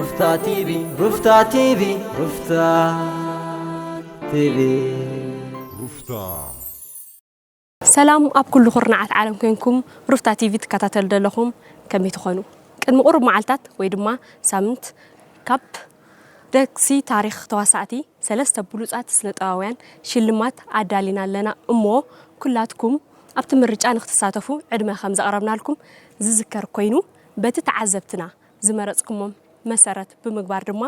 ሩፍታ ቲቪ፣ ሩፍታ ቲቪ፣ ሩፍታ ቲቪ። ሩፍታ። ሰላም ኣብ ኩሉ ኩርናዓት ዓለም ኮንኩም ሩፍታ ቲቪ ትከታተሉ ዘለኹም ከመይ ትኾኑ? ቅድሚ ቁሩብ መዓልታት ወይ ድማ ሳምንት ካብ ደግሲ ታሪኽ ተዋሳእቲ ሰለስተ ብሉጻት ስነጥበባውያን ሽልማት ኣዳሊና ኣለና እሞ ኩላትኩም ኣብቲ ምርጫ ንክትሳተፉ ዕድመ ከም ዘቕረብናልኩም ዝዝከር ኮይኑ በቲ ተዓዘብትና ዝመረጽኩሞም መሰረት ብምግባር ድማ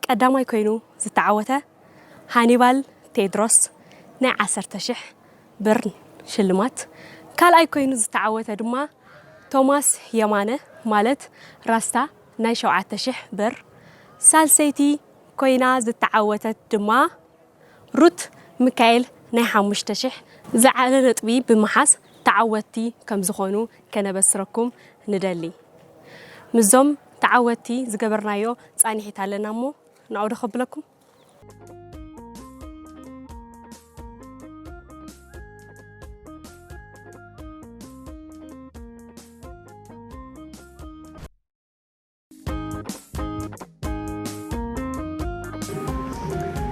ቀዳማይ ኮይኑ ዝተዓወተ ሃኒባል ቴድሮስ ናይ ዓሰርተ ሽሕ ብር ሽልማት፣ ካልኣይ ኮይኑ ዝተዓወተ ድማ ቶማስ የማነ ማለት ራስታ ናይ ሸውዓተ ሽሕ ብር፣ ሳልሰይቲ ኮይና ዝተዓወተት ድማ ሩት ሚካኤል ናይ ሓሙሽተ ሽሕ ዝዓለ ነጥቢ ብምሓዝ ተዓወትቲ ከም ዝኾኑ ከነበስረኩም ንደሊ። ምስዞም ተዓወትቲ ዝገበርናዮ ጻንሒት ኣለና እሞ ንዕኡ ዶ ከብለኩም?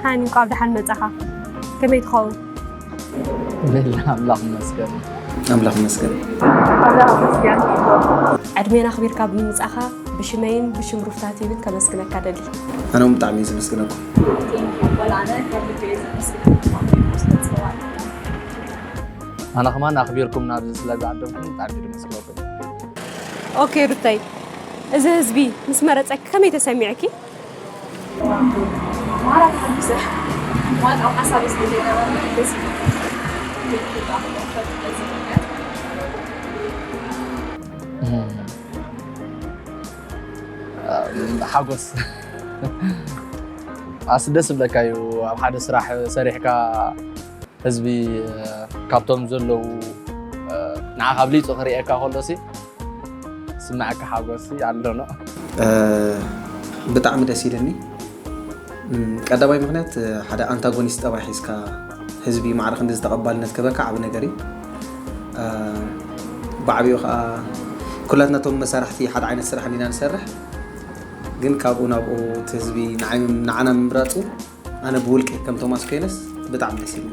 ሃኒ፣ እንኳዕ ብደሓን መጻኻ። ከመይ ትኸውን? ሌላ ኣምላኽ ይመስገን። ኣምላኽ ይመስገን። ኣምላኽ ይመስገን። ዕድሜና ኣኽቢርካ ብምምጻኻ ብሽመይን ብሽም ሩፍታ ቲቪን ከመስግነካ ደሊ። ኣነ እውን ብጣዕሚ እየ ዘመስግነኩም። ኣነ ከማን ኣኽቢርኩም ናብዚ ስለ ዝዓደምኩም ብጣዕሚ እየ ዘመስግነኩም። ኦኬ ሩተይ፣ እዚ ህዝቢ ምስ መረጸኪ ከመይ ተሰሚዕኪ? ማራ ተሓጒሰ። ማለት ኣብ ሓሳበይ ስለ ዘይነበረ ደስ ኢሉኒ። ሓጎስ ኣስ ደስ ዝብለካ እዩ ኣብ ሓደ ስራሕ ሰሪሕካ ህዝቢ ካብቶም ዘለዉ ንዓኻ ኣብሊፁ ክርእየካ ከሎሲ ዝስምዐካ ሓጎስ ኣሎ ነው። ብጣዕሚ ደስ ኢልኒ። ቀዳማይ ምክንያት ሓደ ኣንታጎኒስት ጠባይ ሒዝካ ህዝቢ ማዕረ ክንዲ ዝተቐባልነት ክህበካ ዓቢ ነገር እዩ። ብዓቢኡ ከዓ ኩላትና ቶም መሳርሕቲ ሓደ ዓይነት ስራሕ ኢና ንሰርሕ፣ ግን ካብኡ ናብኡ እቲ ህዝቢ ንዓና ምምራፁ ኣነ ብውልቂ ከም ቶማስ ኮይነስ ብጣዕሚ ደስ ኢልኒ።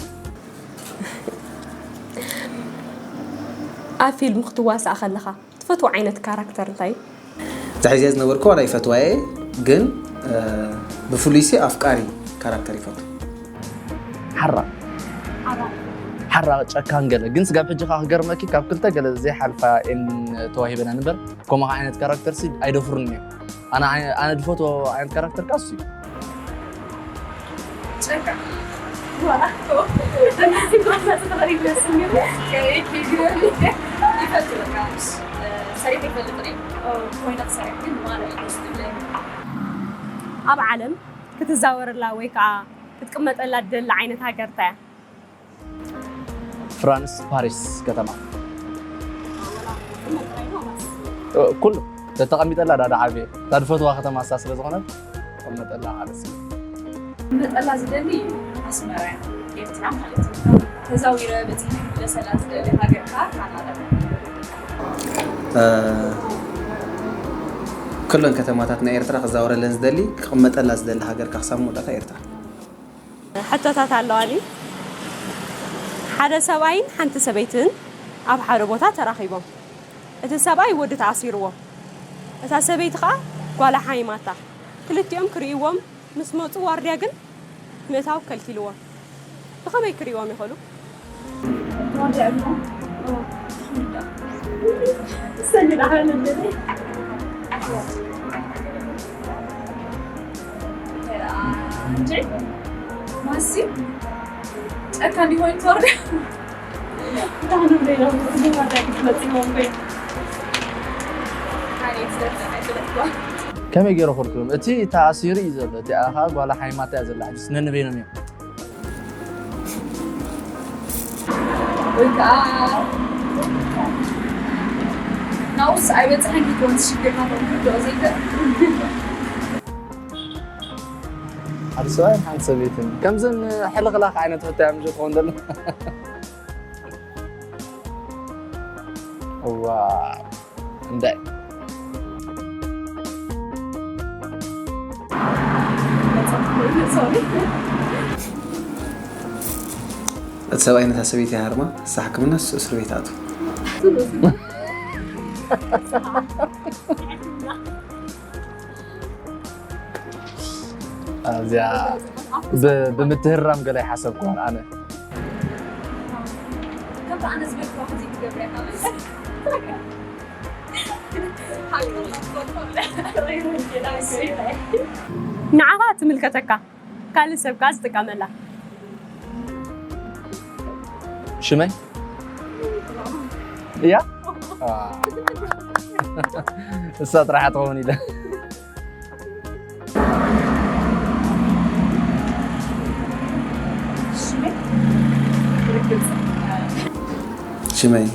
ኣብ ፊልም ክትዋሳእ ከለኻ ትፈትዎ ዓይነት ካራክተር እንታይ እዩ? ዝሕዝያ ዝነበርኩ ዋላ ይፈትዋ እየ፣ ግን ብፍሉይሲ ኣፍቃሪ ካራክተር ይፈቱ። ሓራ ሓራ ጨካን ገለ ግን ስጋብ ሕጂ ከዓ ክገርመኪ ካብ ክልተ ገለ ዘይሓልፋ ኤን ተዋሂበና ንበር ከምኡ ዓይነት ካራክተር ሲ ኣይደፍሩን እዮም። ኣነ ኣነ ድፈትዎ ዓይነት ካራክተር ካሱ እዩ። ሰሪሕ ይፈልጥ ኮይነ ክሰርሕ ግን ማራ እዩ ደስ ዝብለኒ። ኣብ ዓለም ክትዛወረላ ወይ ከዓ ክትቅመጠላ ትደሊ ዓይነት ሃገር እንታይ እያ? ፍራንስ ፓሪስ ከተማ ኩሉ ተተቐሚጠላ ዳዳ ዓብየ እታ ድፈትዋ ከተማ እሳ ስለ ዝኾነት ተቐመጠላ ዓበስ መጠላ ዝደሊ ኣስመራ እያ ኤርትራ ማለት እዩ። ተዛዊረ በፂሐ ክምለሰላ ዝደሊ ሃገር ከዓ ካናዳ። ኩለን ከተማታት ናይ ኤርትራ ክዛወረለን ዝደሊ ክቕመጠላ ዝደሊ ሃገር ካክሳብ መውዳእታ ኤርትራ። ሕቶታት ኣለዋኒ። ሓደ ሰብኣይን ሓንቲ ሰበይትን ኣብ ሓደ ቦታ ተራኺቦም። እቲ ሰብኣይ ወዲ ተኣሲርዎ፣ እታ ሰበይቲ ኸዓ ጓላ ሓሚማታ። ክልቲኦም ክርእይዎም ምስ መጹ ዋርድያ ግን ምእታው ከልኪልዎም። ብኸመይ ክርእይዎም ይኽእሉ? ማሲ ጨካን ዲሆን ተወርደ ከመይ ገይረ ክርክብም እቲ ተኣሲሩ እዩ ዘሎ እቲ ኣኻ ጓላ ሓይማታ እያ ዘላ ሕጅስ ነንበይኖም እዮም ወይ ከዓ ናውስ ኣይበፅሐን ክኾን ሽግር ናቶም ክርድኦ ዘይክእል ሓደ ሰብኣይን ሓንቲ ሰበይትን ከምዘን ሕልኽላኽ ዓይነት ፍታያ ምሽ ትኾን ዘሎ እዋ እንታይ እቲ ሰብኣይ ነታ ሰበይቲ ይሃርማ፣ እሳ ሕክምና፣ እሱ እስር ቤት ኣቱ። እዚኣ ብ- ብምትህራም ገለ ይሓሰብኩ ኣነ። ንዓኻ ትምልከተካ፣ ካልእ ሰብ ከኣ ዝጥቀመላ። ሽመይ እያ። እሳ ጥራሕ ትኸውን ኢለ። ሽመይ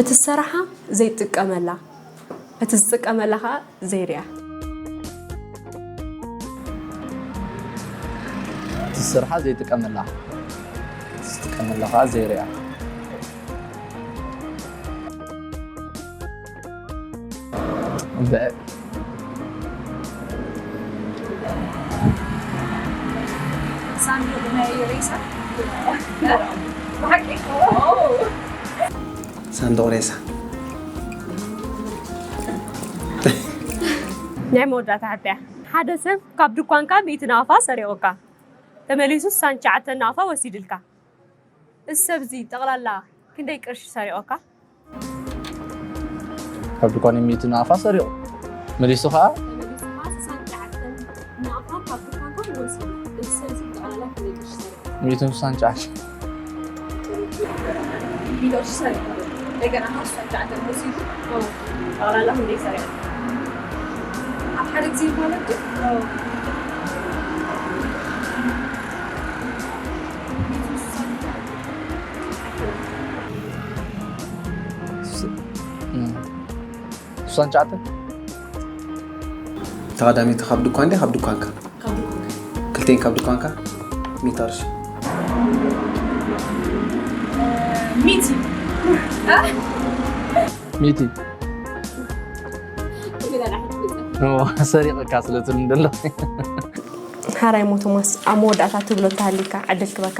እቲ ዝሰርሓ ዘይጥቀመላ፣ እቲ ዝጥቀመላ ከዓ ዘይርያ። እቲ ዝሰርሓ ዘይጥቀመላ፣ ዝጥቀመላ ከዓ ዘይርያ። ሳንዱቕ ሬሳ። ናይ መወዳእታ ሕቶ እያ። ሓደ ሰብ ካብ ድኳንካ ሚእቲ ናቕፋ ሰሪቑካ፣ ተመሊሱ ስሳን ትሽዓተን ናቕፋ ወሲድልካ። እዚ ሰብ እዚ ጠቕላላ ክንደይ ቅርሺ ሰሪቑካ? ካብ ድኳን ሚእቲ ናቕፋ ሰሪቑ፣ መሊሱ ከዓ ሚእትን ስሳን ትሽዓተን። ጠቕላላ ክንደይ ሰሪቑ? ኣብ ሓደ ግዜ ማለት ድዩ? ስሳን ትሽዓተን። ተቐዳሚቱ ካብ ድኳን ድያ ካብ ድኳንካ? ክልቴን ካብ ድኳንካ ሚእቲ ቅርሺ። ሚእቲ ሚእቲ። ኦ፣ ሰሪቕካ ስለ ትብል እንደሎ። ሓራይ ሞ ቶማስ፣ ኣብ መወዳእታ ትብሎ እንተሃሊካ ዕድል ክበካ።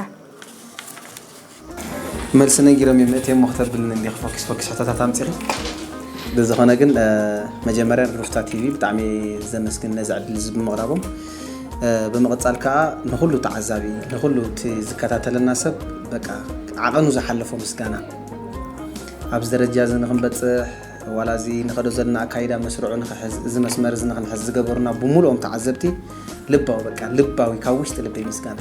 መልሲ ነጊሮም እዮም እትየሞ ክተብልኒ እንዲኺ ፎኪስ ፎኪስ ሕቶታት ኣምፂኺ። ብዝኾነ ግን መጀመርያ ሩፍታ ቲቪ ብጣዕሚ ዘመስግን ነዚ ዕድል እዚ ብምቕራቦም። ብምቕፃል ከዓ ንኹሉ ተዓዛቢ፣ ንኹሉ እቲ ዝከታተለና ሰብ በቃ ዓቐኑ ዝሓለፎ ምስጋና። ኣብዚ ደረጃ እዚ ንክንበፅሕ ዋላ እዚ ንኸዶ ዘለና ኣካይዳ መስርዑ ንክሕዝ፣ እዚ መስመር እዚ ንክንሕዝ ዝገበሩና ብምሉኦም ተዓዘብቲ ልባዊ በቃ ልባዊ ካብ ውሽጢ ልበይ ምስጋና።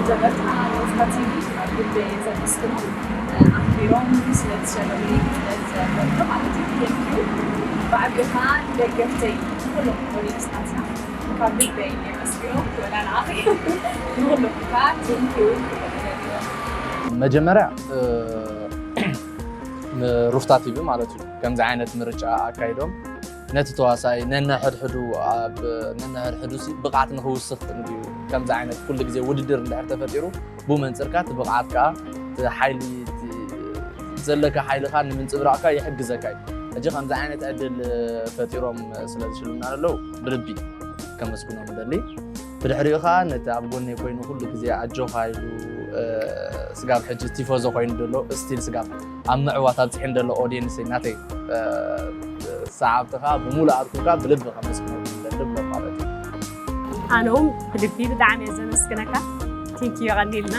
ጀመርታ ሮፍታ ቲቪ ካብ ልበይ ዘመስግኖም ኣኽቢሮም ስለዝሸለሙኒ ስለዝዘመርኩ ማለት እዩ። ቴንኪዩ። ብዓቢኡ ከዓ ንደገፍተይ ንኩሎም ኦዲየንስ ናትና ካብ ልበይ የመስግኖም። ወላ ንዓኺ ንኩሎም ከዓ ቴንኪዩ። መጀመርያ ሩፍታ ቲቪ ማለት እዩ ከምዚ ዓይነት ምርጫ ኣካይዶም ነቲ ተዋሳኣይ ነንሕድሕዱ ኣብ ነንሕድሕዱ ሲ ብቕዓት ንኽውስኽ እንድዩ። ከምዚ ዓይነት ኩሉ ግዜ ውድድር እንድሕር ተፈጢሩ ብኡ መንፅርካ እቲ ብቕዓት ከዓ እቲ ሓይሊ እቲ ዘለካ ሓይሊ ከዓ ንምንፅብራቕ ከዓ ይሕግዘካ እዩ። ሕጂ ከምዚ ዓይነት ዕድል ፈጢሮም ስለ ዝሽልሙና ዘለዉ ብልቢ ከመስግኖም እደሊ። ብድሕሪኡ ከዓ ነቲ ኣብ ጎነይ ኮይኑ ኩሉ ግዜ ኣጆኻ ኢሉ ስጋብ ሕጂ ቲፎዞ ኮይኑ ዘሎ ስቲል ስጋብ ኣብ ምዕዋት ኣብፅሒን ዘሎ ኦዲየንስ ናተይ ሰዓብቲ ከዓ ብምሉእ ኣርኩም ከዓ ብልቢ ከመስግነኩም ይደሊ ብሎ ማለት እዩ። ኣነ እውን ብልቢ ብጣዕሚ እየ ዘመስግነካ። ቴንኪዩ የቐኒልና።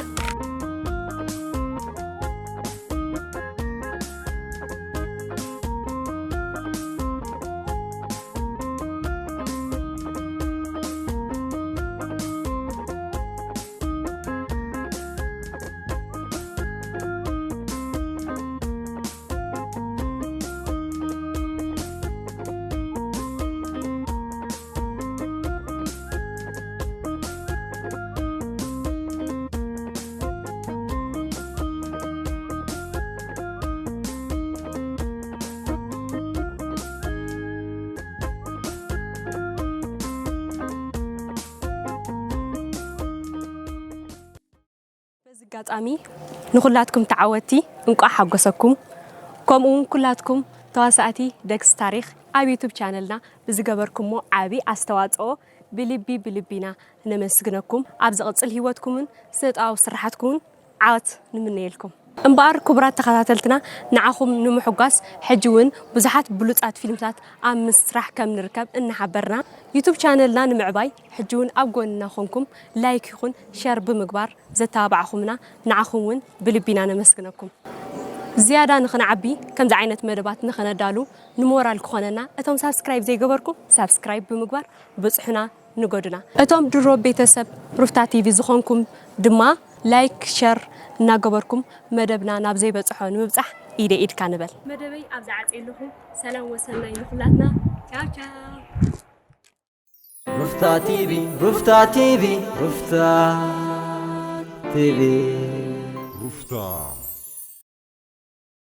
በዚ ኣጋጣሚ ንኹላትኩም ተዓወትቲ እንቋዕ ሓጎሰኩም። ከምኡ እውን ኩላትኩም ተዋሳእቲ ደግስ ታሪኽ፣ ኣብ ዩቱብ ቻነልና ብዝገበርኩሞ ዓቢ ኣስተዋጽኦ ብልቢ ብልቢና ነመስግነኩም። ኣብ ዝቕጽል ህይወትኩምን ስነጥበባዊ ስራሓትኩምን ዓወት ንምነየልኩም። እምበኣር ክቡራት ተኸታተልትና፣ ንዓኹም ንምሕጓስ ሕጂ እውን ብዙሓት ብሉጻት ፊልምታት ኣብ ምስራሕ ከም ንርከብ እናሓበርና፣ ዩቱብ ቻነልና ንምዕባይ ሕጂ እውን ኣብ ጎንና ኮንኩም ላይክ ይኹን ሸር ብምግባር ዘተባባዕኹምና ንዓኹም እውን ብልቢና ነመስግነኩም። ዝያዳ ንኽንዓቢ፣ ከምዚ ዓይነት መደባት ንኸነዳሉ ንሞራል ክኾነና፣ እቶም ሳብስክራይብ ዘይገበርኩም ሳብስክራይብ ብምግባር ብጽሑና ንገዱና። እቶም ድሮ ቤተሰብ ሩፍታ ቲቪ ዝኾንኩም ድማ ላይክ፣ ሸር እናገበርኩም መደብና ናብ ዘይበጽሖ ንምብጻሕ ኢደ ኢድካ ንበል። መደበይ ኣብ ዝዓጽየ ኣለኹ። ሰላም ወሰናይ ንኹላትና። ቻው ቻው። ሩፍታ ቲቪ፣ ሩፍታ ቲቪ፣ ሩፍታ ቲቪ። ሩፍታ